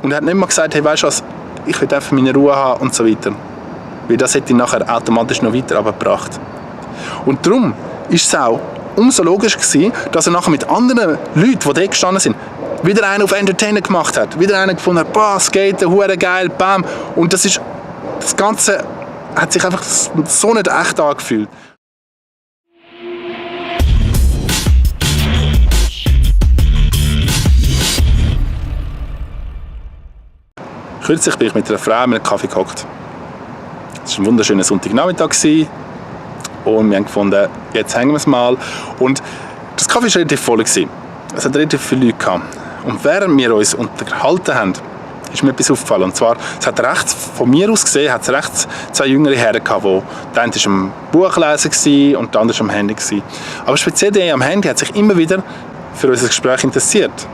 Und er hat nicht mal gesagt, hey, weißt du was, ich will einfach meine Ruhe haben und so weiter. Weil das hätte ihn nachher automatisch noch weiter runtergebracht. Und darum ist es auch umso logisch gewesen, dass er nachher mit anderen Leuten, die dort gestanden sind, wieder einen auf Entertainer gemacht hat. Wieder einen gefunden hat, boah, Skaten, hure geil, bam. Und das Ganze hat sich einfach so nicht echt angefühlt. Kürzlich bin ich mit einer Frau in einem Kaffee gehockt. Es war ein wunderschöner Sonntagnachmittag und wir haben gefunden, jetzt hängen wir es mal. Und das Kaffee war relativ voll. Es hat relativ viele Leute gehabt. Und während wir uns unterhalten haben, ist mir etwas aufgefallen. Und zwar, es hat rechts, von mir aus gesehen, hat es rechts zwei jüngere Herren gehabt, der eine war am Buchlesen und der andere war am Handy. Aber speziell der am Handy hat sich immer wieder für unser Gespräch interessiert.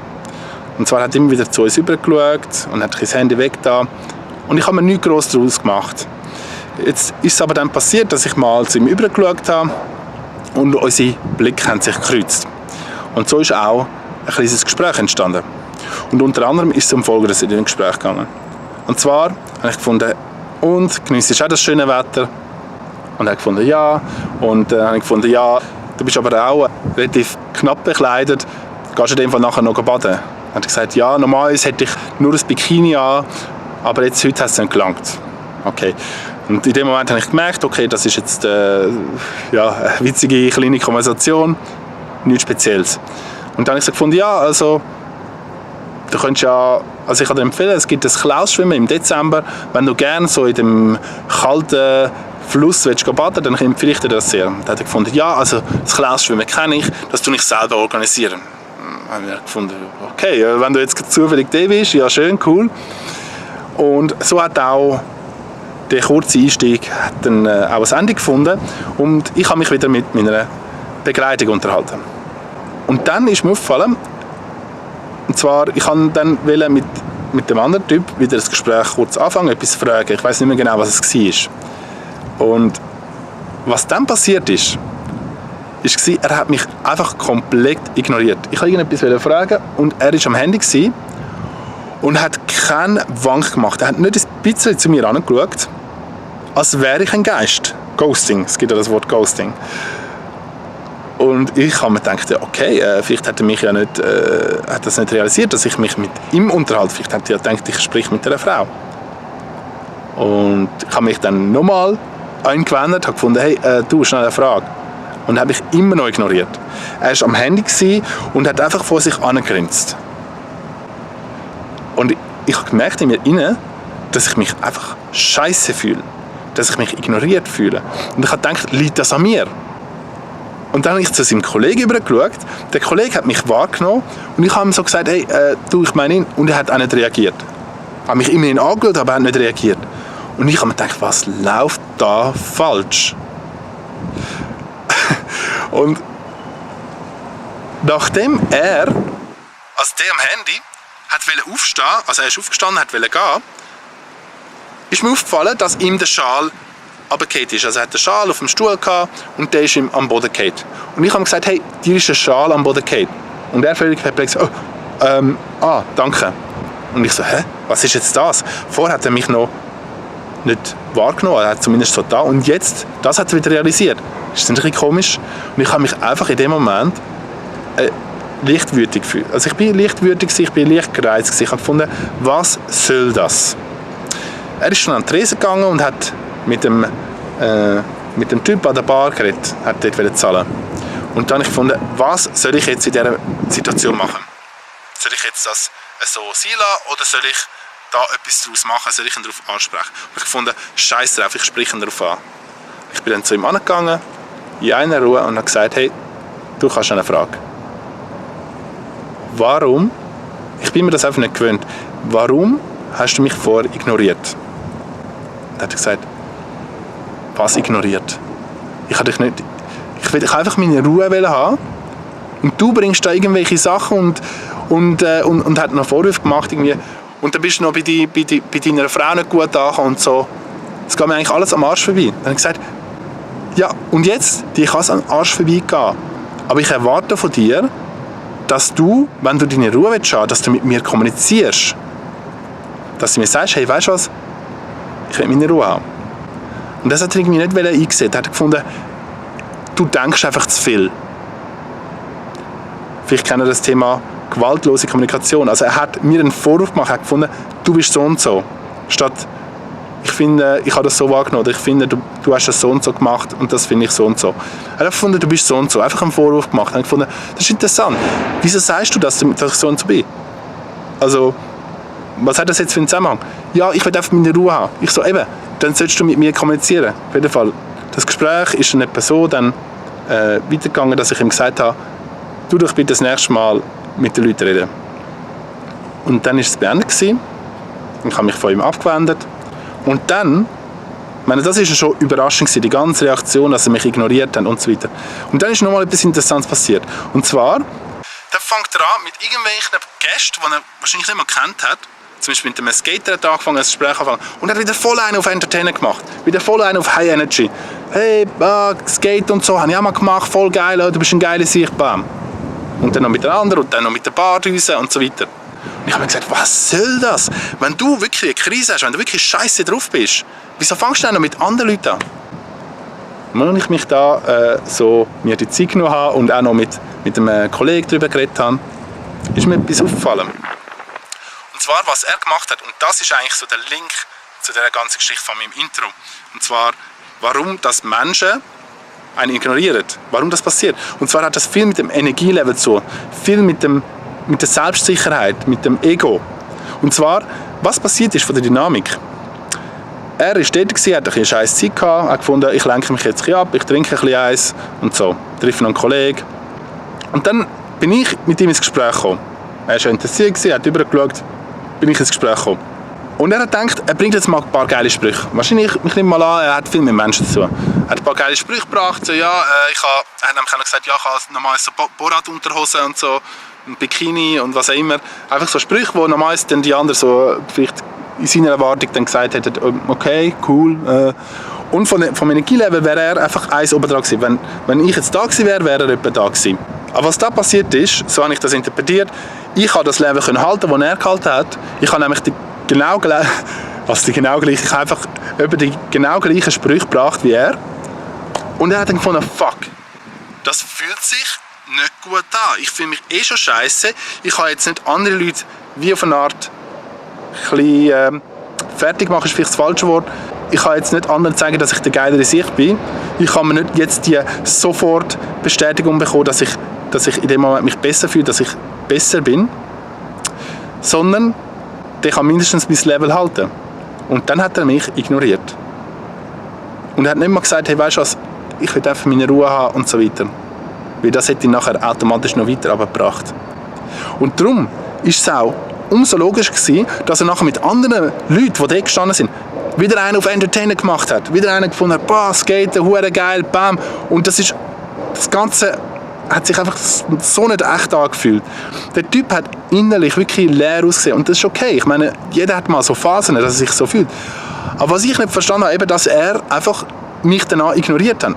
Und zwar hat er immer wieder zu uns rübergeschaut und hat das Handy weggetan. Und ich habe mir nichts gross daraus gemacht. Jetzt ist es aber dann passiert, dass ich mal zu ihm rübergeschaut habe und unsere Blicke haben sich gekreuzt. Und so ist auch ein kleines Gespräch entstanden. Und unter anderem ist es um Folgendes in dem Gespräch gegangen. Und zwar habe ich gefunden, und geniessest du auch das schöne Wetter? Und er hat gefunden, ja. Und dann habe ich gefunden, ja, du bist aber auch relativ knapp bekleidet. Gehst du in dem Fall nachher noch baden? Dann hat er gesagt, ja, normalerweise hätte ich nur ein Bikini an, aber jetzt heute hat es nicht gelangt. Okay. Und in dem Moment habe ich gemerkt, okay, das ist jetzt eine witzige kleine Konversation, nichts Spezielles. Und dann habe ich so gefunden, ja, also du könntest ja, also ich kann dir empfehlen, es gibt ein Klausschwimmen im Dezember, wenn du gerne so in dem kalten Fluss willst baden, dann empfehle ich dir das sehr. Dann hat er gefunden, ja, also das Klausschwimmen kenne ich, das tue ich selber organisieren. Dann habe ich gefunden, okay, wenn du jetzt zufällig da bist, ja schön, cool. Und so hat auch der kurze Einstieg hat dann auch ein Ende gefunden und ich habe mich wieder mit meiner Begleitung unterhalten. Und dann ist mir aufgefallen, und zwar, ich wollte dann mit dem anderen Typ wieder das Gespräch kurz anfangen, etwas fragen. Ich weiß nicht mehr genau, was es war. Und was dann passiert ist, er hat mich einfach komplett ignoriert. Ich wollte irgendetwas fragen und er war am Handy und hat keinen Wank gemacht. Er hat nicht ein bisschen zu mir angeschaut, als wäre ich ein Geist. Ghosting, es gibt ja das Wort Ghosting. Und ich habe mir gedacht, okay, vielleicht hat er mich ja nicht, hat das nicht realisiert, dass ich mich mit ihm unterhalte. Vielleicht hat er ja gedacht, ich spreche mit einer Frau. Und ich habe mich dann nochmal eingewendet, habe gefunden, hey, du, schnell eine Frage. Und habe mich immer noch ignoriert. Er war am Handy und hat einfach vor sich angegrinst. Und ich habe gemerkt in mir inne, dass ich mich einfach scheiße fühle. Dass ich mich ignoriert fühle. Und ich habe gedacht, liegt das an mir? Und dann habe ich zu seinem Kollegen übergeschaut. Der Kollege hat mich wahrgenommen und ich habe ihm so gesagt, hey, du, ich meine ihn. Und er hat auch nicht reagiert. Er hat mich immerhin angeschaut, aber er hat nicht reagiert. Und ich habe mir gedacht, was läuft da falsch? Und nachdem er, also der am Handy, hat aufstehen, also er ist aufgestanden, hat gehen, ist mir aufgefallen, dass ihm der Schal runtergefallen ist. Also er hat den Schal auf dem Stuhl gehabt und der ist ihm am Boden gefallen. Und ich habe ihm gesagt, hey, dir ist ein Schal am Boden gefallen. Und er völlig perplex, danke. Und ich so, hä, was ist jetzt das? Vorher hat er mich noch nicht wahrgenommen, er hat zumindest so da. Und jetzt, das hat er wieder realisiert. Das ist ein bisschen komisch. Und ich habe mich einfach in dem Moment leichtwütig gefühlt. Also ich bin leichtwütig, ich bin leicht gereizt. Ich habe gefunden, was soll das? Er ist schon an die Tresen gegangen und hat mit dem Typ an der Bar geredet, hat dort zahlen. Und dann habe ich gefunden, was soll ich jetzt in dieser Situation machen? Soll ich jetzt das so sein lassen oder soll ich da etwas daraus machen? Soll ich ihn darauf ansprechen? Und ich gefunden, scheiß drauf, ich spreche ihn darauf an. Ich bin dann zu ihm angegangen, in einer Ruhe und habe gesagt, hey, du hast eine Frage. Warum, ich bin mir das einfach nicht gewöhnt, warum hast du mich vorher ignoriert? Und er hat gesagt, was ignoriert? Ich habe dich nicht, ich will einfach meine Ruhe haben und du bringst da irgendwelche Sachen und hat noch Vorwürfe gemacht irgendwie. Und dann bist du noch bei deiner Frau nicht gut angekommen und so. Es geht mir eigentlich alles am Arsch vorbei. Dann habe ich gesagt, ja, und jetzt, die kann es am Arsch vorbeigehen. Aber ich erwarte von dir, dass du, wenn du deine Ruhe willst, dass du mit mir kommunizierst. dass du mir sagst, hey, weißt du was, ich will meine Ruhe haben. Und das hat er irgendwie nicht eingesehen. Er hat gefunden, du denkst einfach zu viel. Vielleicht kennen das Thema gewaltlose Kommunikation. Also er hat mir einen Vorwurf gemacht, er hat gefunden, du bist so und so. Statt, ich finde, ich habe das so wahrgenommen, oder ich finde, du hast das so und so gemacht und das finde ich so und so. Er hat gefunden, du bist so und so. Einfach einen Vorwurf gemacht. Er hat gefunden, das ist interessant. Wieso sagst du, dass ich so und so bin? Also, was hat das jetzt für einen Zusammenhang? Ja, ich will einfach meine Ruhe haben. Ich so, eben, dann solltest du mit mir kommunizieren. Auf jeden Fall. Das Gespräch ist dann etwa so dann weitergegangen, dass ich ihm gesagt habe, du doch bitte das nächste Mal mit den Leuten reden. Und dann war es beendet gewesen. Ich habe mich von ihm abgewendet. Und dann, ich meine, das war schon überraschend gewesen, die ganze Reaktion, dass sie mich ignoriert haben und so weiter. Und dann ist nochmal etwas Interessantes passiert. Und zwar, dann fängt er an mit irgendwelchen Gästen, die er wahrscheinlich nicht mehr gekannt hat. Zum Beispiel mit einem Skater hat er angefangen, ein Gespräch angefangen. Und er hat wieder voll einen auf Entertainer gemacht. Wieder voll einen auf High Energy. Hey, Skate und so, habe ich auch mal gemacht, voll geil, du bist ein geiler Sieg, bam. Und dann noch mit der anderen und dann noch mit der Bardüse und so weiter. Und ich habe mir gesagt, was soll das? Wenn du wirklich eine Krise hast, wenn du wirklich scheiße drauf bist, wieso fängst du dann noch mit anderen Leuten an? Und als ich mich da mir die Zeit genommen habe und auch noch mit einem Kollegen darüber geredet habe, ist mir etwas aufgefallen. Und zwar, was er gemacht hat, und das ist eigentlich so der Link zu dieser ganzen Geschichte von meinem Intro. Und zwar, warum das Menschen einen ignorieren. Warum das passiert. Und zwar hat das viel mit dem Energielevel zu tun, viel mit der Selbstsicherheit, mit dem Ego. Und zwar, was passiert ist von der Dynamik. Er war dort, hat eine scheiß Zeit gehabt, hat gefunden, ich lenke mich jetzt ein bisschen ab, ich trinke ein bisschen Eis und so. Treffe noch einen Kollegen. Und dann bin ich mit ihm ins Gespräch gekommen. Er war schon interessiert, hat übergeschaut, bin ich ins Gespräch gekommen. Und er hat gedacht, er bringt jetzt mal ein paar geile Sprüche. Wahrscheinlich, ich nehme mal an, er hat viel mit Menschen zu tun. Er hat ein paar geile Sprüche gebracht, so, ja, er hat nämlich auch gesagt, ja, ich habe normalerweise so Borat-Unterhosen und so, ein Bikini und was auch immer. Einfach so Sprüche, wo normalerweise dann die anderen so vielleicht in seiner Erwartung dann gesagt hätten, okay, cool. Und vom Energielevel wäre er einfach eins oben dran gewesen. Wenn ich jetzt da gewesen wäre, wäre er etwa da gewesen. Aber was da passiert ist, so habe ich das interpretiert, ich konnte das Level halten, das er gehalten hat. Ich habe nämlich ich habe einfach über die genau gleichen Sprüche gebracht wie er. Und er hat dann gefunden, fuck, das fühlt sich nicht gut an. Ich fühle mich schon scheiße. Ich kann jetzt nicht andere Leute wie auf eine Art fertig machen, ist vielleicht das falsche Wort. Ich kann jetzt nicht anderen zeigen, dass ich der geilere Sieg bin. Ich kann mir nicht jetzt die sofort Bestätigung bekommen, dass ich in dem Moment mich besser fühle, dass ich besser bin. Sondern der kann mindestens mein Level halten. Und dann hat er mich ignoriert. Und er hat nicht mal gesagt, hey, weißt du was, ich will einfach meine Ruhe haben und so weiter. Weil das hätte ihn nachher automatisch noch weiter runtergebracht. Und darum ist es auch umso logisch gewesen, dass er nachher mit anderen Leuten, die dort gestanden sind, wieder einen auf Entertainer gemacht hat. Wieder einen gefunden hat, boah, Skaten, hure geil, bam. Und das Ganze hat sich einfach so nicht echt angefühlt. Der Typ hat innerlich wirklich leer ausgesehen. Und das ist okay. Ich meine, jeder hat mal so Phasen, dass er sich so fühlt. Aber was ich nicht verstanden habe, eben, dass er einfach mich danach ignoriert hat.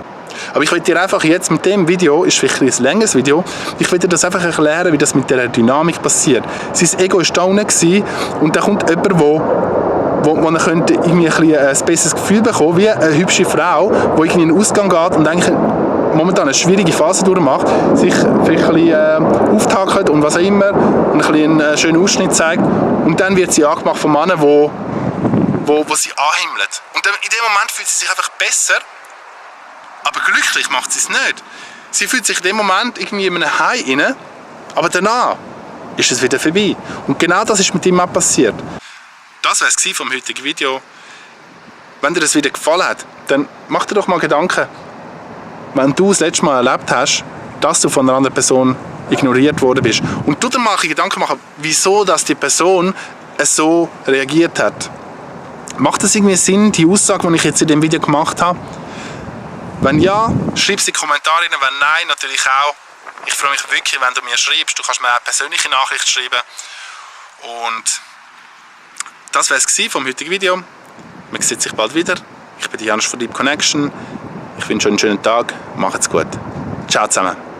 Aber ich will dir einfach jetzt mit dem Video, ist vielleicht ein längeres Video, ich will dir das einfach erklären, wie das mit der Dynamik passiert. Sein Ego war da unten und da kommt jemand, wo er könnte irgendwie ein besseres Gefühl bekommen, wie eine hübsche Frau, die irgendwie in den Ausgang geht und eigentlich momentan eine schwierige Phase durchmacht, sich vielleicht ein bisschen auftakelt und was auch immer, und ein bisschen einen schönen Ausschnitt zeigt. Und dann wird sie angemacht von Männern, wo sie anhimmelt. Und in dem Moment fühlt sie sich einfach besser, aber glücklich macht sie es nicht. Sie fühlt sich in dem Moment irgendwie in einem High rein, aber danach ist es wieder vorbei. Und genau das ist mit ihm auch passiert. Das war es vom heutigen Video. Wenn dir das Video gefallen hat, dann mach dir doch mal Gedanken, wenn du das letzte Mal erlebt hast, dass du von einer anderen Person ignoriert worden bist. Und du dir mal Gedanken machen, wieso dass die Person so reagiert hat. Macht das irgendwie Sinn, die Aussage, die ich jetzt in dem Video gemacht habe? Wenn ja, schreib es in die Kommentare rein. Wenn nein, natürlich auch. Ich freue mich wirklich, wenn du mir schreibst. Du kannst mir auch eine persönliche Nachricht schreiben. Und das war es vom heutigen Video. Man sieht sich bald wieder. Ich bin Janusz von Deep Connection. Ich wünsche euch einen schönen Tag. Macht's gut. Ciao zusammen.